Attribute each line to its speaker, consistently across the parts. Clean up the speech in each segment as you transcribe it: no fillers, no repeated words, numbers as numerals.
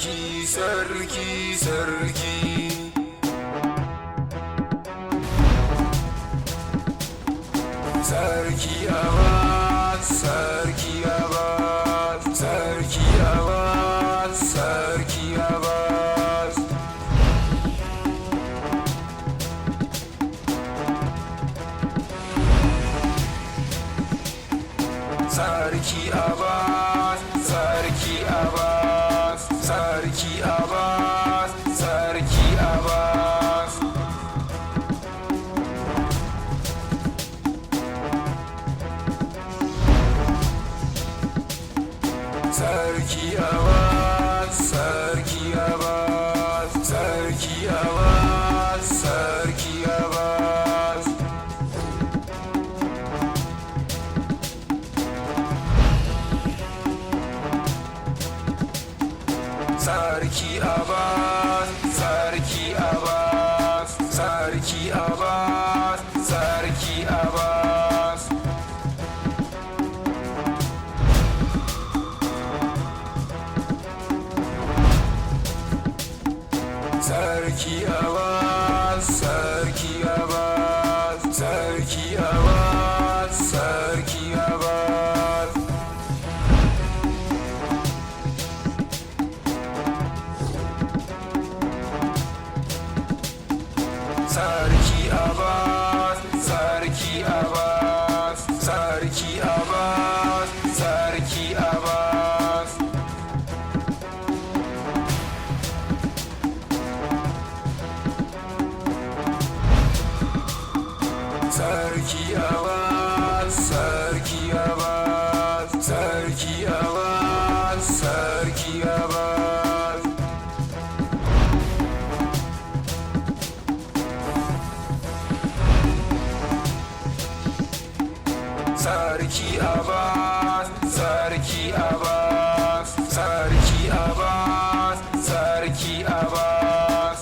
Speaker 1: Sarki, sarki, sarki. Sarki Abbas, Sarki Abbas, Sarki Abbas, Sarki Abbas. Sarki Abbas, Sarki Abbas, Sarki Abbas, Sarki Abbas. Sarki Abbas, Sarki Abbas, Sarki Abbas, Sarki Abbas. Sarki Abbas, Sarki Abbas, Sarki Abbas, Sarki Abbas. Sarki Abbas, Sarki Abbas, Sarki Abbas, Sarki Abbas. Sarki Abbas, Sarki Abbas, Sarki Abbas, Sarki Abbas. Sarki Abbas, Sarki Abbas, Sarki Abbas, Sarki Abbas. Sarki Abbas, Sarki Abbas, Sarki Abbas, Sarki Abbas.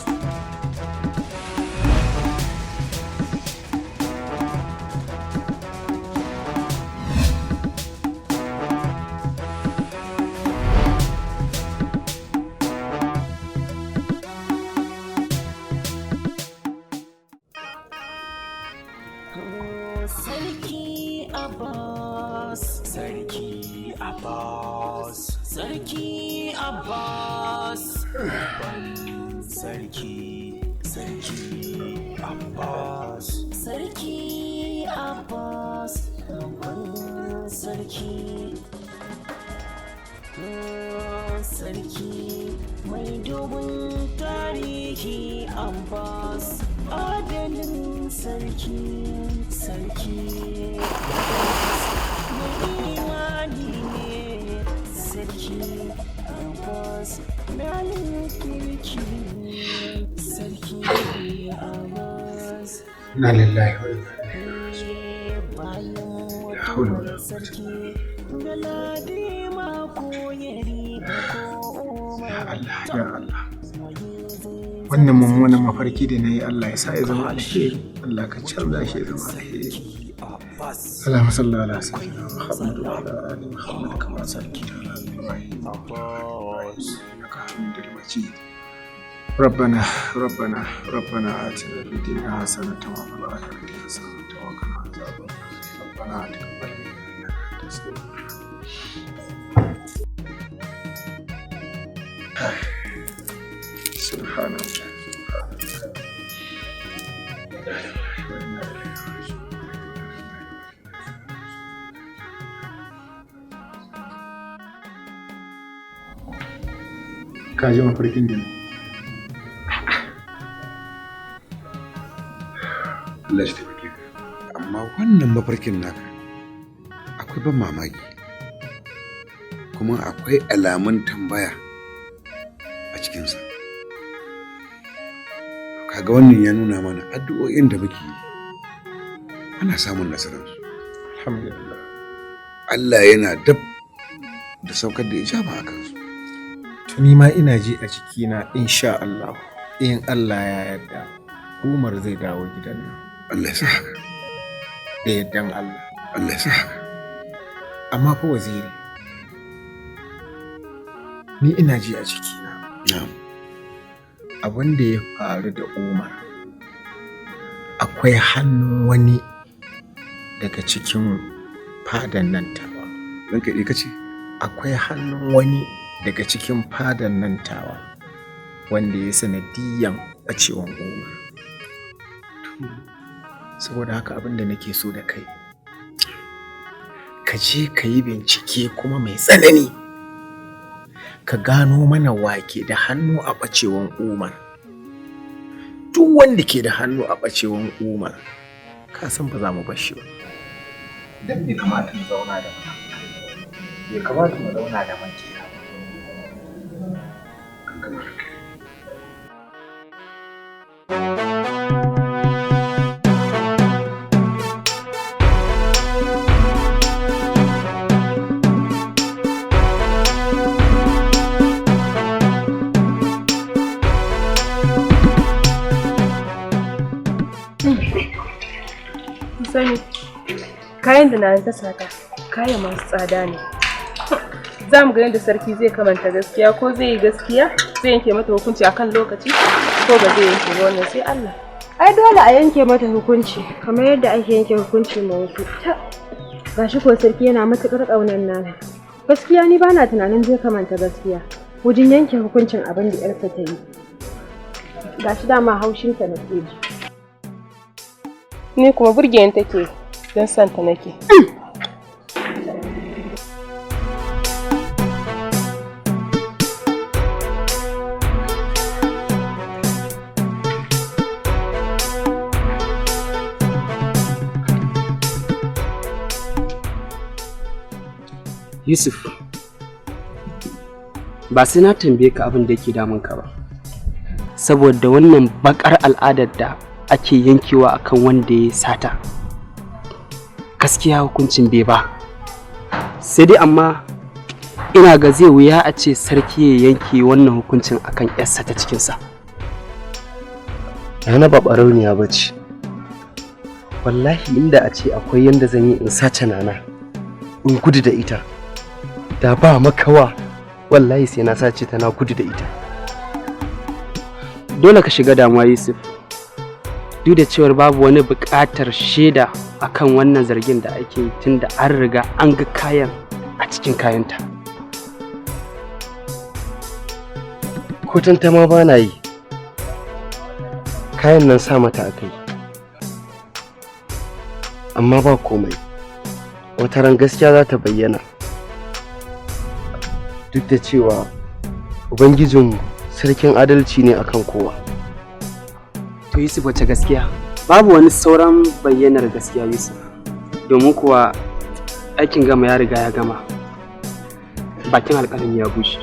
Speaker 2: Sarki Abbas,
Speaker 3: Sarki Abbas,
Speaker 2: Sarki Abbas,
Speaker 3: babban sarki, Sarki Abbas.
Speaker 2: Sarki Abbas, babban sarki. Sarki mai dubin tarihi Abbas, adalin sarki, sarki Abbas, mai imani ne sarki Abbas, mai kirki ne sarki Abbas.
Speaker 4: Inna lillahi wa inna ilaihi raji'un.
Speaker 2: Bayan
Speaker 4: La hawla wala
Speaker 2: mutuwar
Speaker 4: quwwata
Speaker 2: sarki Galadima ko Yarima ko
Speaker 4: Ya
Speaker 2: Umar
Speaker 4: Allah, ya Allah. Wannan mummunan mafarki da na yi, Allah ya sa ya zama alheri. Allah ka canza shi ya zama alheri.
Speaker 3: Abbas,
Speaker 4: Allahumma salli ala sayyidina Muhammad wa ala ali Muhammad kama sallaita ala Ibrahim wa ala ali Ibrahim innaka Hamidul Majid. ربنا ربنا ربنا آتنا في الدنيا حسنة وفي الآخرة حسنة وقنا عذاب النار. ربنا تقبل منا إنك أنت السميع العليم. سبحان الله، سبحان الله. إنا لله وإنا إليه راجعون. Ka ji mafarkin da na yi.
Speaker 5: Allah shi taimake ka. Amma wannan mafarkin naka akwai ban mamaki, kuma akwai alamun tambaya a cikinsa. Kaga wannan ya nuna mana addu'o'in da muke yi ana samun nasararsu.
Speaker 4: Alhamdulillah.
Speaker 5: Allah yana dab da saukar da ijaba a kansu.
Speaker 4: Tuni ma ina ji a jikina, insha Allah, in Allah ya yarda, Umar zai dawo gidan nan.
Speaker 5: Allah ya sa haka.
Speaker 4: Da yardan Allah.
Speaker 5: Allah ya sa haka.
Speaker 4: Amma fa waziri, ni ina ji a jikina Abin da ya faru da Umar, akwai hannun wani daga cikin fadan nan tawa.
Speaker 5: Ranka ya kace?
Speaker 4: Akwai hannun wani daga cikin fadan nan tawa wanda ya sanadiyan ɓacewan Umar. Saboda haka abin da nake so da kai, ka je ka yi bincike kuma mai tsanani, ka gano mana wake da hannu a ɓacewan Umar. Duk wanda ke da hannu a ɓacewan Umar, ka san ba za mu bar shi ba. Dan bai kamata mu zauna da munafukai, bai kamata mu zauna da makiya ba. An gama da kai.
Speaker 6: Sani, kayan da na ta sata, kayan masu tsada ne. Za mu ga yadda sarki zai kamanta gaskiya, ko zai yi gaskiya, zai yanke mata hukunci akan lokaci, ko ba zai yanke ba, wannan sai Allah.
Speaker 7: Ai dole a yanke mata hukunci, kamar yadda ake yanke hukunci ma wasu. Gashi ko sarki yana matuƙar ƙaunar Nana. Gaskiya ni bana tunanin zai kamanta gaskiya wajen yanke hukuncin abin da 'yarsa ta yi. Gashi dama haushinta na ke ji.
Speaker 6: Ni kuma burge ni take, don santa nake.
Speaker 8: Yusuf, ba sai na tambaye ka abin da yake damun ka ba, saboda wannan bakar al'adar da ake yankewa akan wanda ya sata, gaskiya hukuncin bai ba. Sai dai amma ina ga zai wuya a ce sarki ya yanke wannan hukuncin akan yarsa ta cikinsa.
Speaker 9: Nana ba ɓarauniya ba ce. Wallahi inda a ce akwai yanda zan yi in sace Nana, in gudu da ita, da ba makawa wallahi sai na sace ta na gudu da ita.
Speaker 8: Dole ka shiga damuwa Yusuf, duk da cewar babu wani buƙatar shaida akan wannan zargin da ake yi, tunda an riga an ga kayan a cikin kayanta.
Speaker 9: Ko tantama ba na yi, kayan nan sa mata a kai. Amma ba komai, wata ran gaskiya za ta bayyana. Duk da cewa Ubangijinmu sarkin adalci ne akan kowa.
Speaker 8: To Yusuf, wace gaskiya? Babu wani sauran bayyanar gaskiya Yusuf, domin kuwa aikin gama ya riga ya gama, bakin alƙalami ya bushe.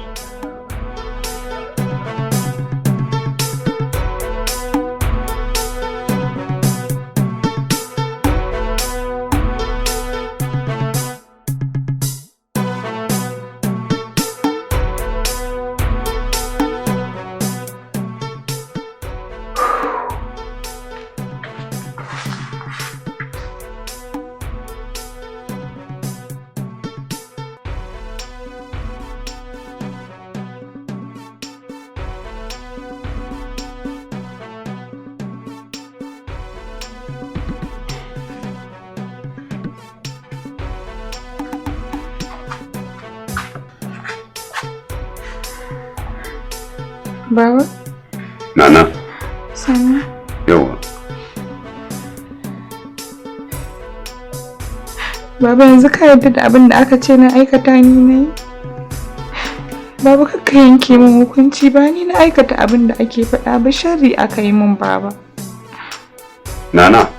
Speaker 10: Baba?
Speaker 5: Nana.
Speaker 10: Sani.
Speaker 5: Yawa.
Speaker 10: Baba, yanzu ka yarda da abin da aka ce na aikata ni na yi? Baba, kakka yanke min hukunci, ba ni na aikata abin da ake faɗa ba, sharri aka yi min baba.
Speaker 5: Nana.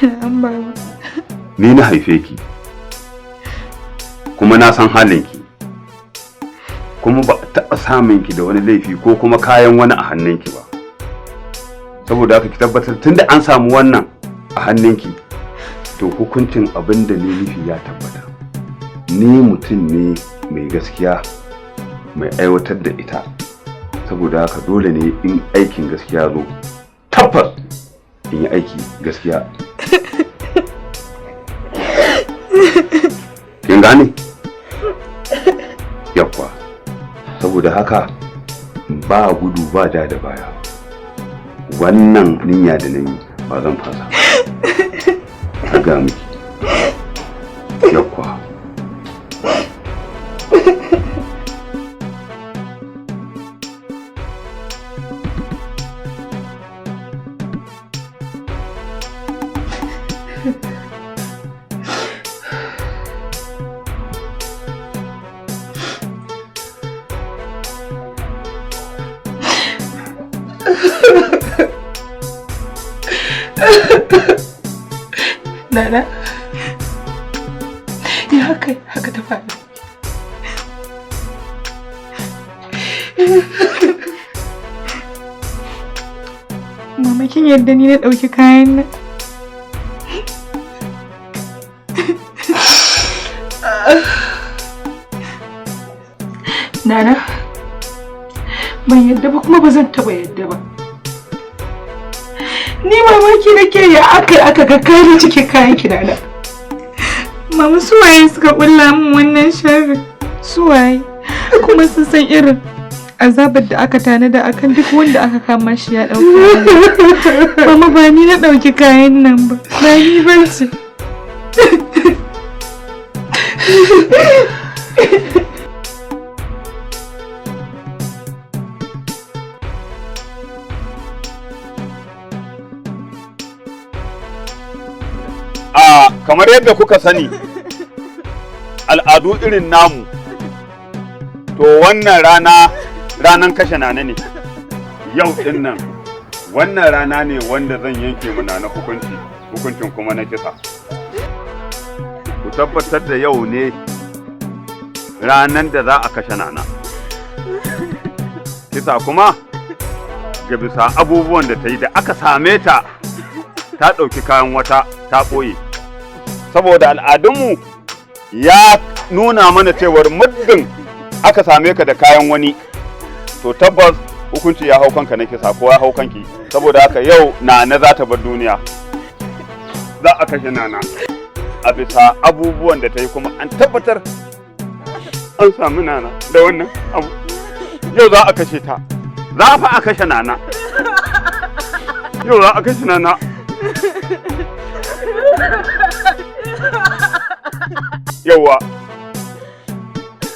Speaker 10: Na'am baba.
Speaker 5: Ni na haife ki. Kuma na san halinki. Kuma ba a taɓa samun ki da wani laifi ko kuma kayan wani a hannunki ba. Saboda haka ki tabbatar tunda an samu wannan a hannunki, to hukuncin abin da ni nufi ya tabbata. Ni mutum ne mai gaskiya, mai aiwatar da ita. Saboda haka dole ne in aikin gaskiya zo, tabbas in yi aiki gaskiya. Kin gane? Yawwa. Saboda haka Ba gudu ba ja da baya. Wannan niyya da na yi ba zan fasa. A ga miki. Yakwa.
Speaker 6: Nana, ya haka haka ta faru.
Speaker 10: Mama kin yarda ni na ɗauki kayan nan?
Speaker 6: Nana, ban yadda ba kuma ba zan taɓa yadda ba. Ni mamaki nake ya aka aka ga kayan cikin kayan ki Nana.
Speaker 10: Mama suwaye suka ƙulla min wannan sharri? Suwaye? Kuma sun san irin azabar da aka tanada akan duk wanda aka kama shi ya ɗauka. Mama ba ni na ɗauki kayan nan ba, ba ni ba ce.
Speaker 5: A kamar yadda kuka sani, al'adu irin namu, to wannan rana ranan kashe Nana ne. Yau din nan, wannan rana ne wanda zan yanke mu Nana hukunci, hukuncin kuma na kisa. Ku tabbatar da yau ne ranan da za a kashe Nana. Kisa kuma ga bisa abubuwan da ta yi da aka same ta ta ɗauki kayan wata ta ɓoye. Saboda al'adunmu ya nuna mana cewar muddin aka same ka da kayan wani, to tabbas hukunci ya hau kanka na kisa ko ya hau kanki. Saboda haka yau Nana za ta bar duniya. Za a kashe Nana a bisa abubuwan da ta yi, kuma an tabbatar an sami Nana da wannan abu. Yau za a kashe ta. Za fa a kashe Nana. Yau za a kashe Nana. Yauwa,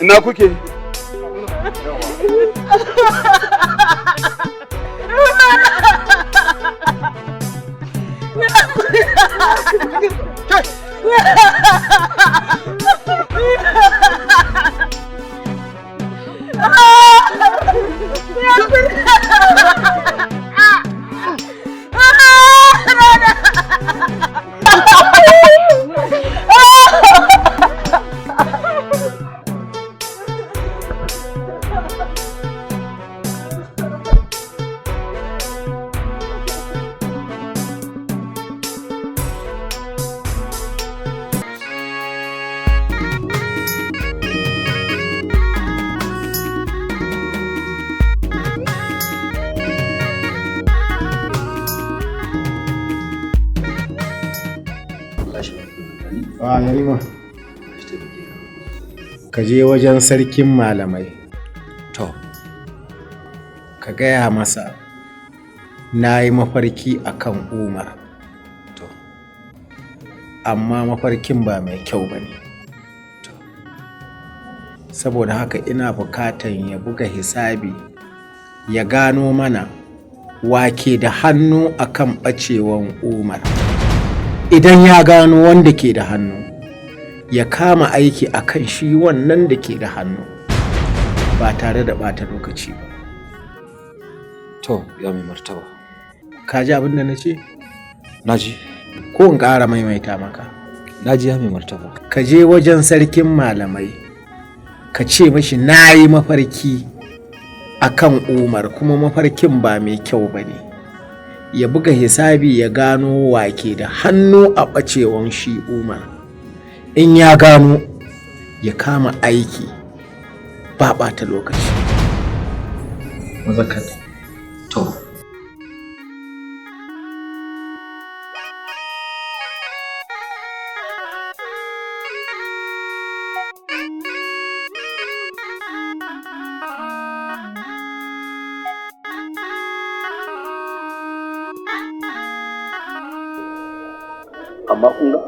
Speaker 5: ina kuke?
Speaker 4: A Yarima, ka je wajen sarkin malamai.
Speaker 3: To.
Speaker 4: Ka gaya masa na yi mafarki akan Umar.
Speaker 3: To.
Speaker 4: Amma mafarkin ba mai kyau ba ne. Saboda haka ina bukatan ya buga hisabi ya gano mana wake da hannu akan ɓacewan Umar. Idan ya gano wanda ke da hannu, ya kama aiki akan shi wannan da ke da hannu ba tare da ɓata lokaci ba.
Speaker 3: To, ya mai martaba.
Speaker 4: Ka ji abin da na ce?
Speaker 3: Na ji.
Speaker 4: Ko in ƙara maimaita maka?
Speaker 3: Na ji ya mai martaba.
Speaker 4: Ka je wajen sarkin malamai, ka ce mashi na yi mafarki akan Umar kuma mafarkin ba mai kyau ba ne. Ya buga hisabi ya gano wake da hannu a ɓacewan shi Umar. In ya gano, ya kama aiki ba ɓata lokaci.
Speaker 3: Maza ka. To.
Speaker 11: Amma kun ga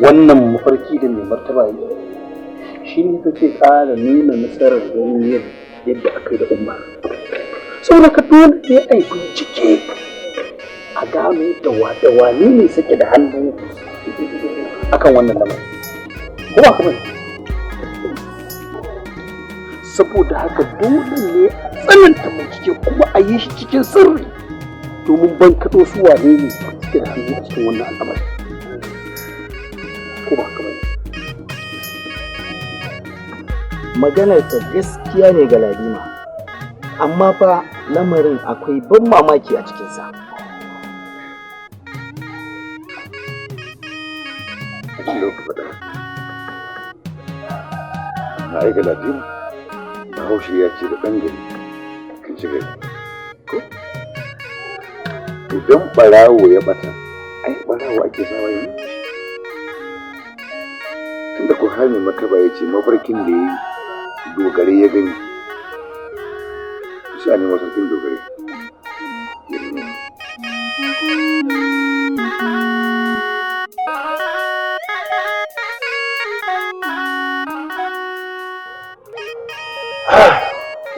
Speaker 11: wannan mafarki da mai martaba yi shi ne kake ƙara nuna nasarar ganin yadda aka yi da Umar. Saboda ka dole ne a yi bincike a gano da wane ne suke da hannu akan wannan lamarin. Ko ba kamar saboda haka dole ne a tsananta bincike kuma a yi shi cikin sirri domin ban kaɗo su wane ne suke da hannu a cikin wannan al'amari. Ko ba haka bane?
Speaker 12: Maganar ta gaskiya ne Galadima, amma fa lamarin akwai ban mamaki a cikinsa.
Speaker 5: Na ai Galadima, Bahaushe ya ce da ɗan gari kan ci gari. Ko? Idan ɓarawo ya ɓata, ai ɓarawo ake sawa ya nuna shi. Tunda ko har mai martaba ya ce mafarkin da ya yi dogare ya gani, sai a nemo sarkin dogare ya nuna.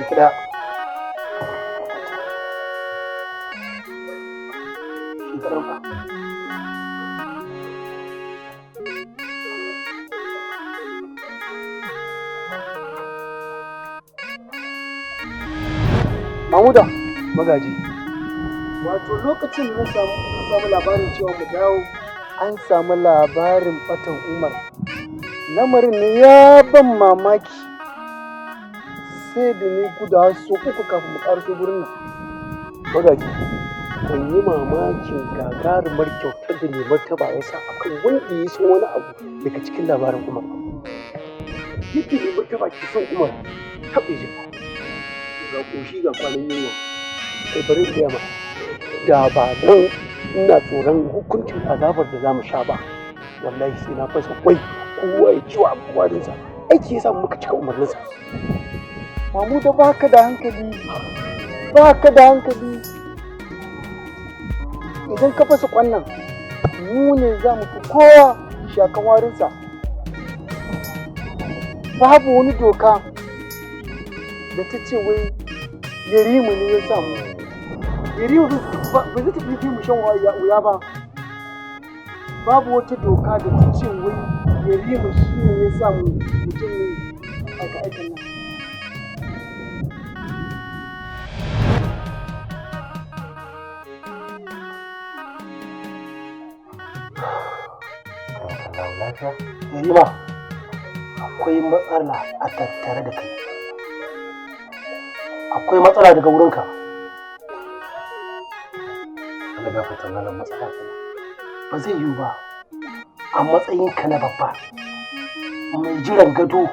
Speaker 11: Kira. Shi ka ɗauka. Mamuda,
Speaker 9: Magaji.
Speaker 11: Wato lokacin da na samu labarin cewa mu dawo an samu labarin batan Umar. Lamarin ne ya ban mamaki. Sai da ni gudawa so uku kafin mu ƙaraso gurin nan.
Speaker 9: Magaji, ban yi mamakin gagarumar kyautar da mai martaba ya sa akan wanda ya san wani abu daga cikin labarin Umar ba. Yadda mai martaba ke son Umar, taɓe shi. Ga ƙoshi ga kwanan yunwa. Kai bari in gaya ma, da ba don ina tsoron hukuncin azabar da za mu sha ba, wallahi sai na fasa kwai kowa ya ciwa abu warinsa. Aiki ya sa muka cika umarninsa.
Speaker 11: Mamuda ba ka da hankali, ba ka da hankali. Idan ka fasa kwannan, mu ne za mu fi kowa shakan warinsa. Babu wani doka da ta ce wai Yarima ne ya samu. Yarima ba zai tafi fi mu shan wuya ba. Babu wata doka da ta ce wai Yarima shi ne ya samu mutum ne aika-aikan nan.
Speaker 9: Yarima, akwai matsala a tattare da kai. Akwai matsala daga wurinka. Allah gafarta malam, matsala kuma. Ba zai yiwu ba a matsayinka na babba mai jiran gado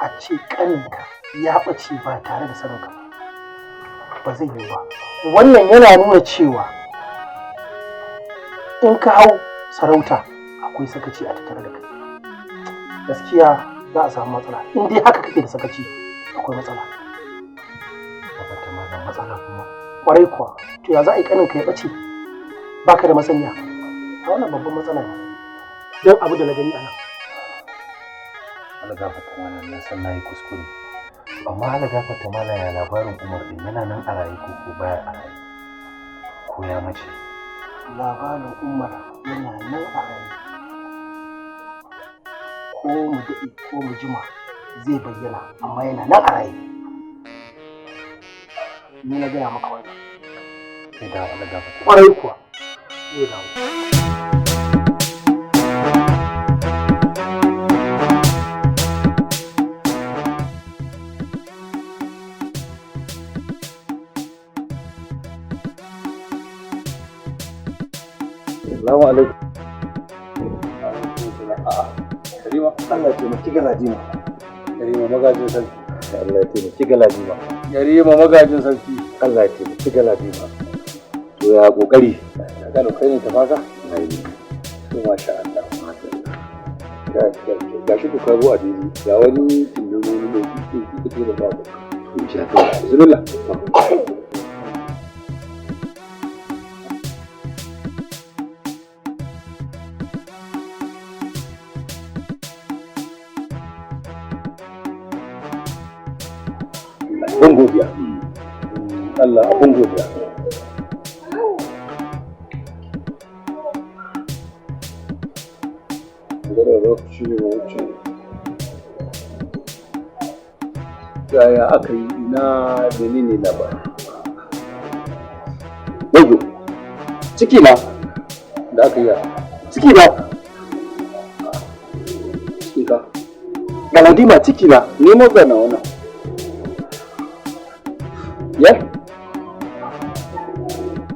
Speaker 9: a ce ƙaninka ya ɓace ba tare da saninka ba. Ba zai yiwu ba. Wannan yana nuna cewa in ka hau sarauta akwai sakaci a tattare da kai. Gaskiya za a samu matsala. In dai haka kake da sakaci, akwai matsala.
Speaker 13: Gafarta malam, matsala kuma.
Speaker 9: Kwarai kuwa, to ya za a yi ƙaninka ya ɓace baka da masaniya? A wannan babban matsala ne. Don abu da na gani a nan.
Speaker 13: Allah gafarta malam, na san na yi kuskure. Amma Allah gafarta malam, ya labarin Umar din yana nan a raye ko ko baya a raye? Ko ya mace?
Speaker 9: Labarin Umar yana nan a raye. Ko mu daɗe ko mu jima zai bayyana, amma yana nan a raye. Ni na gaya maka wannan.
Speaker 13: Sai dawo Allah gafarta.
Speaker 9: Kwarai kuwa, zai dawo.
Speaker 11: Salamu alaikum. A'a, Karima, Allah ya taimaki Galadima. Yarima magajin sarki. Allah ya taimaki Galadima. Yarima magajin sarki. Allah ya taimaki Galadima.
Speaker 5: To ya kokari?
Speaker 11: Ya gano kai ne tafaka?
Speaker 5: Na yi.
Speaker 11: To masha Allah. Ga shi ku karbo a daidai ga wani tindin wani mai kike kike da babu.
Speaker 5: To insha Allah.
Speaker 11: Bismillah. Abun godiya. Allah abun godiya. Yaya aka yi, ina menene labari? Wayo, ciki na da aka yi, ciki na, ciki ka Galadima, ciki na nemo ga na wannan ya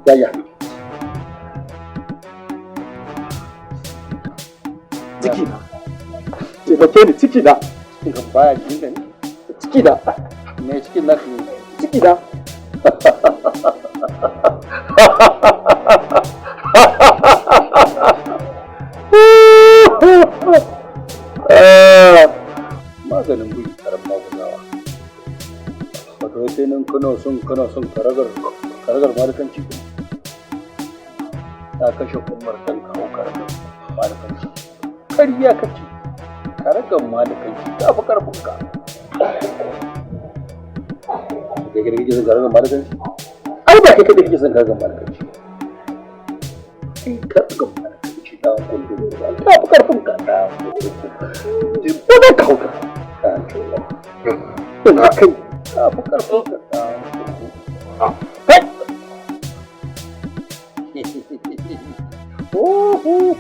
Speaker 11: yaya ciki na, taimake ni, ciki na, cikin kan baya jikin ka ne, ciki na me, cikin naka ne, ciki na. Maganin buri karan maguzawa, wato sai nan kana son karagar malikanci, ko ta kashe Umar dan kawo karagar malikanci. Ƙarya kake, karagar malikanci ta fi karfin ka. Kai kai kake son karagar malikanci? Ai ba kai kadai kake son karagar malikanci. Ai karagar malikanci ta kundu ta fi karfin ka, ta ba za ta hauka ta kai, ta fi karfin ka ta kai. Oh.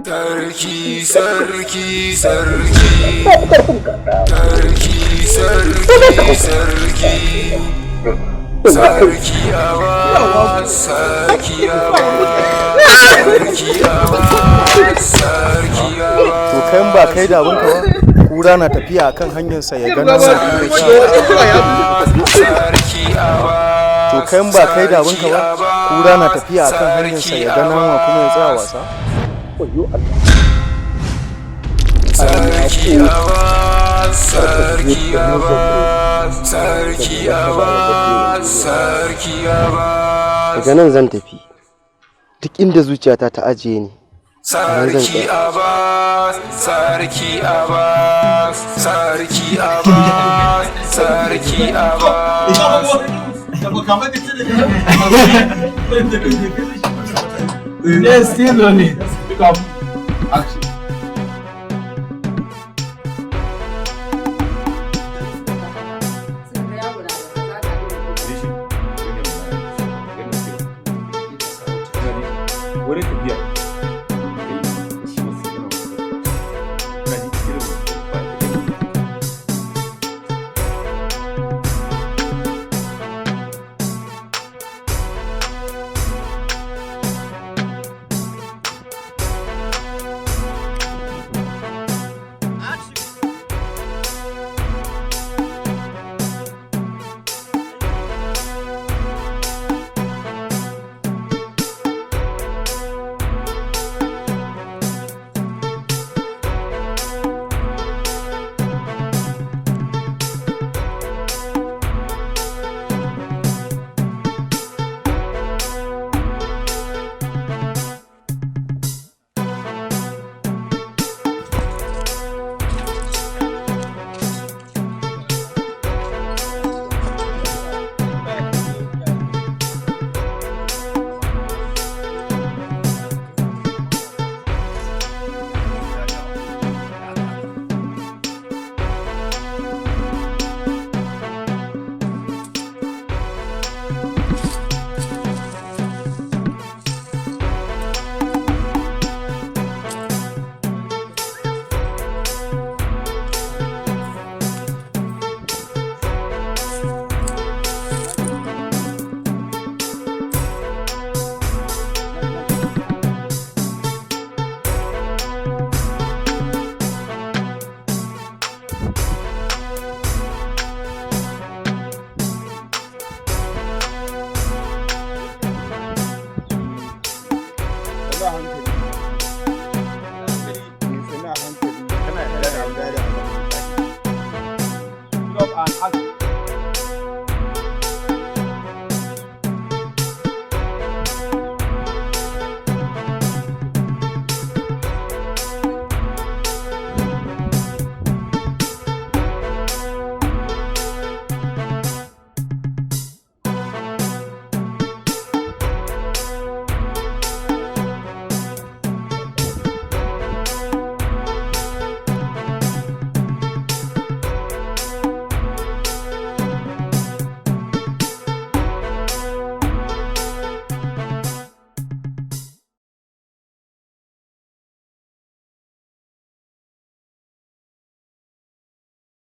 Speaker 1: Sarki, sarki, sarki. Sarki, sarki, sarki. Sarki Abbas, Sarki Abbas, Sarki Abbas, Sarki Abbas.
Speaker 14: To kai ba kai da abinka ba, kura na tafiya akan hanyarsa ya gano.
Speaker 1: Sarki Abbas.
Speaker 14: To kai ba kai da abinka ba, kura na tafiya akan hanyarsa ya ga nama kuma ya tsaya wasa.
Speaker 11: Wayo Allah.
Speaker 1: Sarki Abbas, Sarki Abbas, Sarki Abbas, Sarki Abbas.
Speaker 9: Daga nan zan tafi duk inda zuciyata ta ajiye ni, a nan zan
Speaker 1: Sarki
Speaker 9: tsaya.
Speaker 1: Abbas, Sarki Abbas, Sarki Abbas, Sarki Abbas.
Speaker 4: Yes, still on it. Pick up. Action.